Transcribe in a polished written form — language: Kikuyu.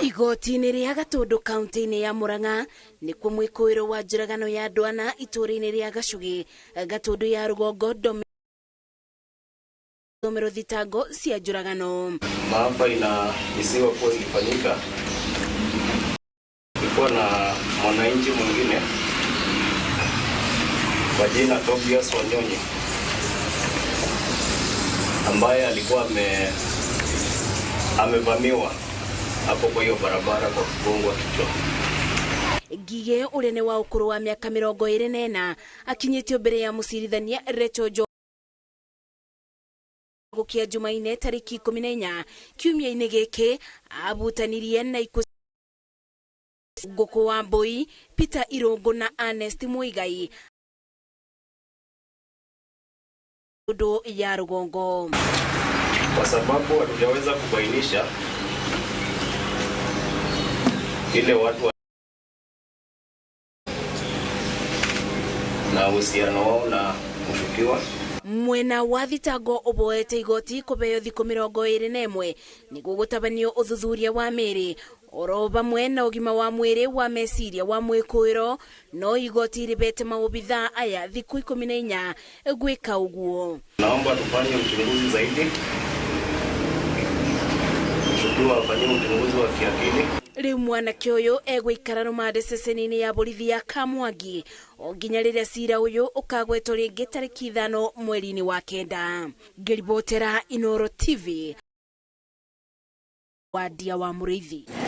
Igoti-inĩ rĩa Gatũndũ kaunti-inĩ ya Murang'a nĩkuo mwĩkũĩro wa njũragano ya andũ ana itũũra-inĩ rĩa Gacugi, Gatũndũ ya rũgongo ndomerwo thitango cia njũragano. Maafa inakisiwa kuwa ilifanyika kulikuwa na mwananchi mwingine kwa jina Tobias Wanyonyi ambaye alikuwa amevamiwa hapo kwa hiyo barabara kwa kugongwa kichwa. Ngige ũrĩa nĩ wa ũkũrũ wa mĩaka 24 akinyĩtio mbere ya mũcirithania Rachel Njogu kĩa Jumaine tarĩki 14 kiumia-inĩ gĩkĩ abutanirie na ikuũ Ngũkũ wa Mbũi, Peter Irũngũ na Ernest Muigai Gatũndũ ya rũgongo. Kwa sababu hatujaweza kubainisha ile watu na uhusiano wao na mshukiwa. Mwena wa thitango ũboete igoti kũbeo thikũ 21 nĩguo gũtabanio ũthuthuria wa mĩĩrĩ oro vamwe na ũgima wa mwĩrĩ wa meciria wa mwĩkũĩro, no igoti rĩbete maobithaa aya thikũ 14 gwĩka ũguo. Naomba tufanye uchunguzi zaidi, mshukiwa afanyiwe uchunguzi wa kiakili. Rĩu mwanake ũyũ egũikara rũmande ceceni-inĩ ya borithi ya Kamwangi o nginya rĩrĩa cira ũyũ ũkagwetwo rĩngĩ tarĩki 5 mweri-inĩ wa 9. Ngĩribotera Inooro TV, Wadia wa Mũrĩithi.